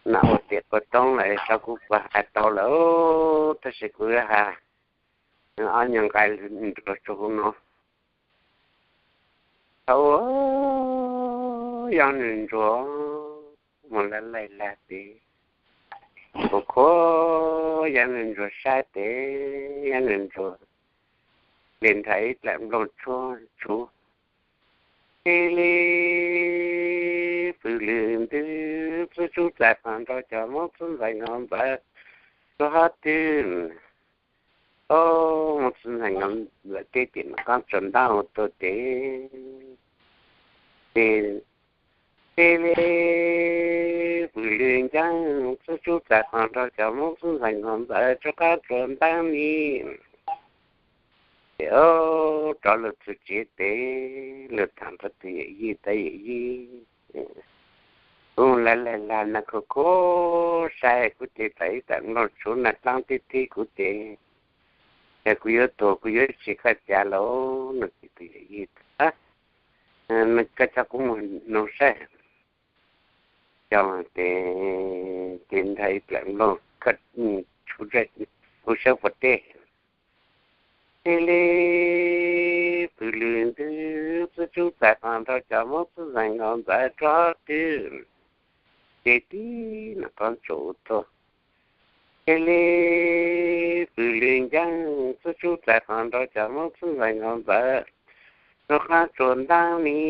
Nam ua tim qus toob lawm, tso kuv pag hais tau lawm, tab sis kuv yuav hais ob nyuag nqai nruas rau hauv no. Thaum ub yob nws ntsuag mus laj laij lag tes, kuv khuab yob nws ntsuag saib tes, yob nws ntsuag li nrhav ib dlaim nplooj tshuab tsuv. Ib li pw lwm ntwg txub tsub txais qos nrog cov Hmoob txub ntxhais nkauj ntxawm rau hauv twg. Ob, Hmoob txub ntxhais nkauj ntxawm tib tim no qaab tsuas ntaab ua tuag tes, tes, tes li pw lwm ntxwg txub tsub txais qos nrog cov Hmoob txub ntxhais nkauj ntxawm rau qaab tsuas ntaab ni. Ces ob, rov lug txug tsev tes lug tham rau tus yawm yij tas, yawm yij, kuv laj laij lag no khuv khuv saib kuv ces txais ib dlaim nplooj tshuv na dlaab tib tib kuv ces, yog kuv yuav tuag kuv yuav tsis kaj cav lawm no ces tus yawm yij tas, koj coj kuv mus noog saib. Coj tes, ces nrhav ib dlaim nplooj tshuv kuv saib puas deb. Ib li pw lwm ntwg txub tsub txais qos nrog cov Hmoob txub ntxhais nkauj ntxawm rau hauv twg. Ces tib no qaab tsuas ua tuag. Ib li pw lwm ntxwg txub tsub txais qos nrog cov Hmoob txub ntxhais nkauj ntxawm rau qaab tsuas ntaab ni.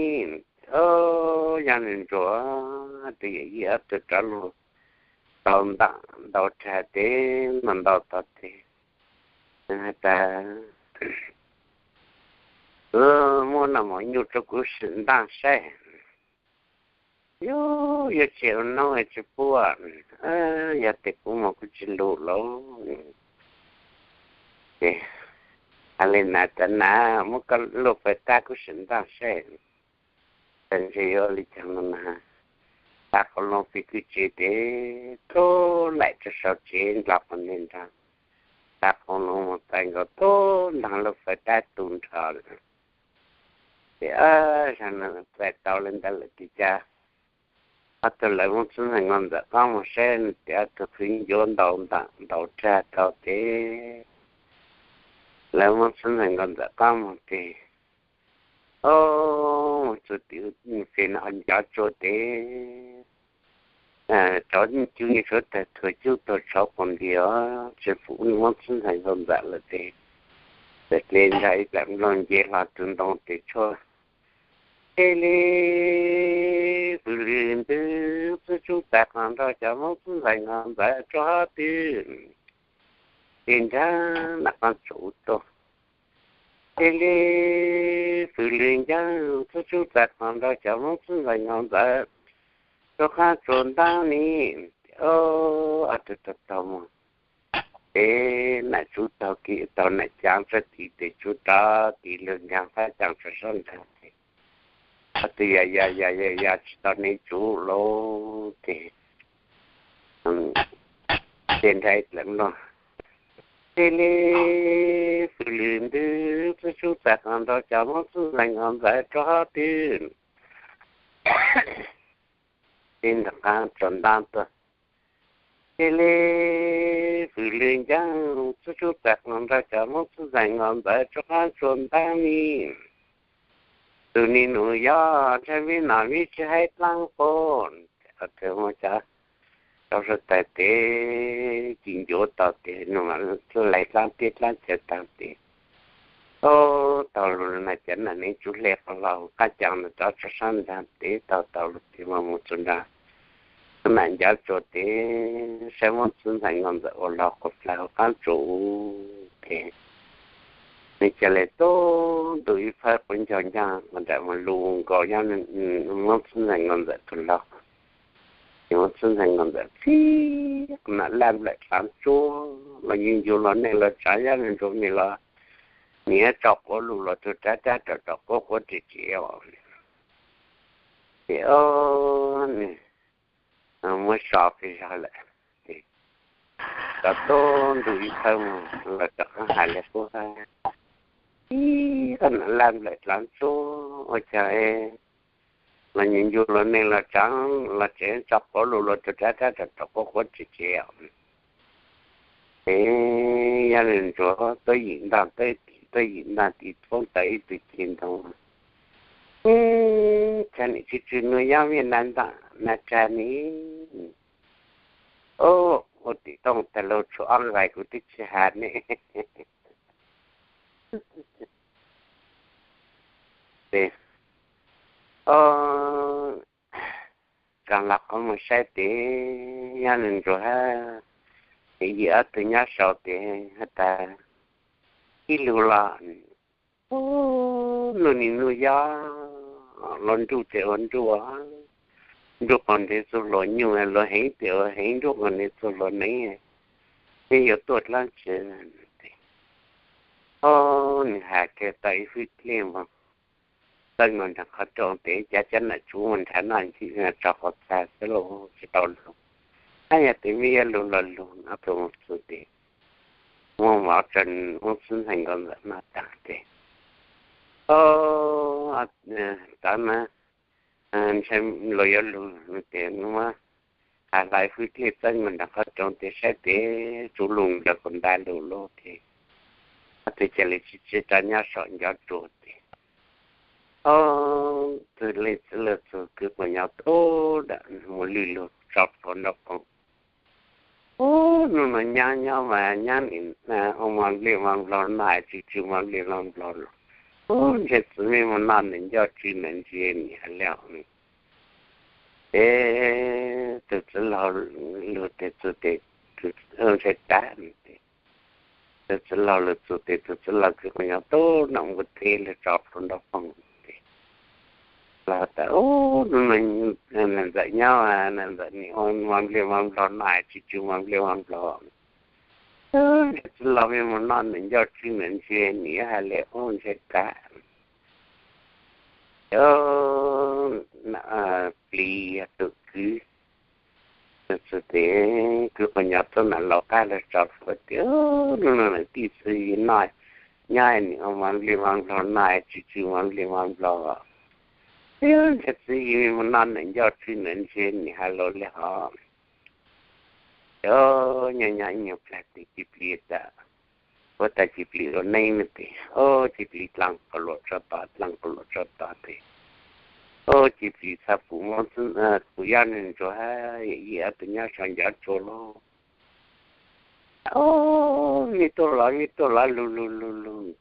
Ob, yob nws ntsuag tes, yawm yij ob tug rov lug ntaus ntaam ntaus rag tes, ntaus ntaus tog tes, tas, muab noj mov nyuj rau kuv sim ntaab saib. Yuav, yuav tsis ua noob tsis puaj, yog tes kuv mus kuv tsis lug lawm. Ces hais li na, tas na, muab koj lub fais tab kuv sim ntaab saib. Tas ntshe yuav li cas no na, tav qhov loo pem kwj tsev tes tub laim rau sau tsev nrog qhov ntawd nrog, tav qhov loo mus txais nkaus tub nrog lub fais tab tu nrho lawm. Ces, zag no txais tau li ntawd lawm tes cas, ob tug lawv muab txub ntxhais nkauj ntxawm qaab mus saib tes ob tug khwv ncuav ntaus ntaam ntaus rag tau tes, lawv muab txub ntxhais nkauj ntxawm qaab mus tes, ob, mus txug tim fem no ncov tsua tes, cov cub nyuj suav tawg thuav cub tuag tshauv quas ntiag, tsis pum muab txub ntxhais nkauj ntxawm lawm tes, txawm hle nrag ib dlaim nplooj nce hlo tug ntoo tes tshuab. Ib li pw lwm ntwg txub tsub txais qos nrog cov Hmoob txub ntxhais nkauj ntxawm rau hauv twg. Ces nrhav nram qaab tsuas ua tuag. Ib li pw lwm ntxwg txub tsub txais qos nrog cov Hmoob txub ntxhais nkauj ntxawm rau qaab tsuas ntaab ni. Ob, ob tug taug taug mus tes, nam tsuv taug kis taug nam caav tsuag tim tes tsuv rov tim lug ncaag qaab caav tsuag sab nraag tes, ob tug yog yog yog yog yog tsis tau neeg tsuv lawm tes, ces nrhav ib dlaim nplooj. Ib li pw lwm ntwg txub tsub txais qos nrog cov Hmoob txub ntxhais nkauj ntxawm rau hauv twg. Ib nrag qaab tsuas ntaab tuag. Ib li pw lwm ntxwg txub tsub txais qos nrog cov Hmoob txub ntxhais nkauj ntxawm rau qaab tsuas ntaab ni. Tug niag nus yog ntshaw me nom me tswv hais dlaab qub, ob tug muab cov rau suav tawg tes, ci ncuav tau tes, nus lais dlaab teb dlaab cawv taag tes, ob, taug lug na cov nam neeg tsuv hle qhov lug qaab caav na rov tsuag sab nraag tes, taug taug lug tes mas mus txug nraag nam ncov tsua tes, saib Hmoob txub ntxhais nkauj ntxawm ua lug quas dlawg huv qaab tsuas tes, nws ca le tub ntu ib phawb quav ncaug ncaag ua nraam mus lug nkaus yog Hmoob txub ntxhais nkauj ntxawm tug lug. Ces Hmoob txub ntxhais nkauj ntxawm txib qhov nam laj nplawm dlaav tsuab los yug ncu los neeg los tsaav yab le nrug me los, niam tso quav lug los tug rab rab rau tso quav quav ris ris os. Ces ob, nws muab so pes zog lawm, ces rov tub ntu ib phawb mus los rov qaab hais le qub hab, ib qhov nam laj nplawm dlaav tsuab ua caag los ncu ncu los neeg los tsav los tsev tso quav lus los rau rab rab rau rau quav quav tsev tsev os. Es yog nws ntsuav tuab yim ntag tuab yim ntag tiv poob tawm ib tug ci ntoo, cas nim tsw tsw nug yob vij na ntag na tsag ni. Ua tim tooj tag lug tshuav ob nqaim kuv twb tsis has ne. Tseem los qhov mus saib tes yog nws ntsuag hab yim ob tug nyob saud tes has tas ib lug los nug nim nug yob los nruj tes ua nruj, nruj qhov nrhiav txuj hlua nyuj, luag heev tes ua heev nruj qhov nrhiav txuj hlua neeb, neb yuav tuaj dlaab tsi? Nws has kiag tau ib fwb dlej mus txeeb mus nrug qhov rooj tes cav cov nam tsuv mus nrhav noj ntsis tso quav txag xwb los tsis tau lug. Hab yog tes mej yuav lug los lug no, tus mus txug tes muab mov tso Moob Xwb Ntxhais Nkauj Ntxawm noj taag tes, o, tav na, ntshai luag yuav lug tes muab has hla fwb dlej txeeb mus nrug qhov rooj tes saib tes tsuv lug ncaws kuv nta lug lug tes, o, tes ca le tsi tsi rov nyob saum nco tsuag tes, o, txwv leej txwv lug txug kwv quas nyob tub dam mus lwj lug tso plhuav nraub qaum. Ub, nub nua nyab nyob mas nyab nim ua mov nplej mov nplog noj, tsw tsw mov nplej mov nplog los, ub, ntshe txwv mej mus noj nam nco tsw nam ntsia nim has le. Ces tus txiv laug lug tes txug tes, ntshai tag tes, tus txiv laug lug txug tes tus txiv laug kwv quas nyob tub noj npua teb lug tso plhuav nraub qaum tes, laug tas, ub, nub nua nam ntxawm nyob, nam ntxawm nim ua mov nplej mov nplog noj, tsw tsw mov nplej mov nplog, ntshe txiv laug mej mus noj nam nco tsw nam ntsia nim yuav has le, ub, ntshe tag. Ces plis yog tus kwv, txug tes kwv quas nyob tub nam laug qab lug tso plhuav tes, nub nua nam tij txwv yig noj, nyob nim ua mov nplej mov nplog noj, tsw tsw mov nplej mov nplog, ntshe txwv yig mej mus noj nam nco tsw nam ntsia nim has le hov. Ces nyob nyob ib nyuag plag tes Ci Plis tas, huab tais Ci Plis ua neeb no tes, o, Ci Plis dlaag quas luam tso tod, dlaag quas luam tso tod tes, o, Ci Plis txhaj pum, pum Yob Neeg Ntsuag hab yim ob tug nyob sau ncav tsua lauj. O, mej tuaj los, mej tuaj los, lug lug lug lug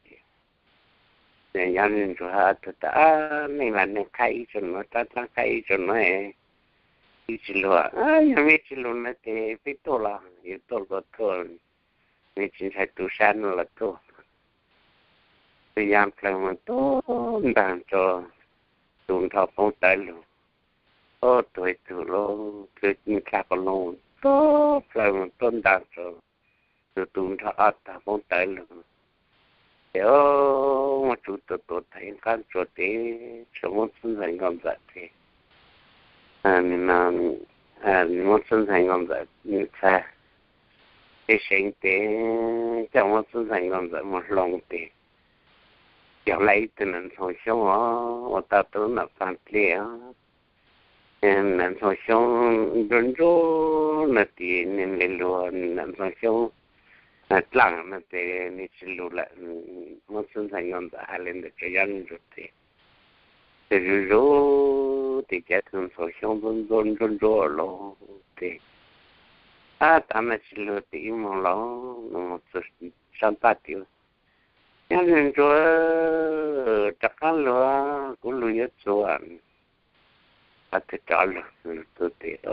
ces Yob Neeg Ntsuag hab tug tas, neeg mas neeg qhaib ib tsoom nuav, rab dlaab qhaib ib tsoom nuav, wb tsi lug. Yog mej tsi lug no ces peb tuaj los, yuav tuaj los tuaj, mej tsi ntshai tu sab no los tuaj. Tug ya plawg mus tuaj ntaag rua tus nrho poob tawv lug, ob tug ib tug lug, tug dlha qhov loog tuaj plawg mus tuaj ntaag rua tus tus nrho ob tog poob tawv lug. Ces muab tsuv tua tua tag ib qaab tsua tes tshuav Moob Xwb Ntxhais Nkauj Ntxawm tes, Moob Xwb Ntxhais Nkauj Ntxawm txhaj peb seev tes coj Moob Xwb Ntxhais Nkauj Ntxawm mus hloov tes cog lawv ib tug nam ntxhoo xyoob os, ua tau tub nam paag dlej os. Nam ntxhoo xyoob nruab nruab no tes nwg le lug nam ntxhoo xyoob dlaaj no tes nwg tsi lug lawm. Moob Xwb Ntxhais Nkauj Ntxawm has le ntawd rua Yob Neeg Ntsuag tes, tes zuj zus tes cav tug ntxhoo xyoob nruab nruab lauj tes, ab, tav no tsi lug tes ib moog lauj, moog txug sab npaj tes, Yob Neeg Ntsuag, rov qaab lug, kuv lug yuav txug. Ob tug rov lug txug tes, o,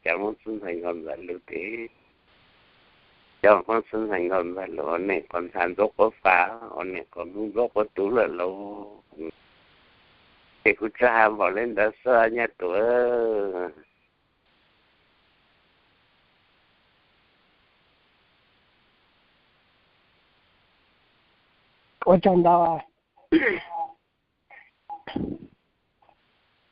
cas Moob Xwb Ntxhais Nkauj Ntxawm lug tes, cov Moob Xwb Ntxhais Nkauj Ntxawm lug ua neeg quas ntxhas ntxuav quav fas, ua neeg quas hmoob ntxuav quav tuv lawm lauj. Ces kuv tsi has npaum le ntawd xwb nyab tuam. Ua tsaug ntau.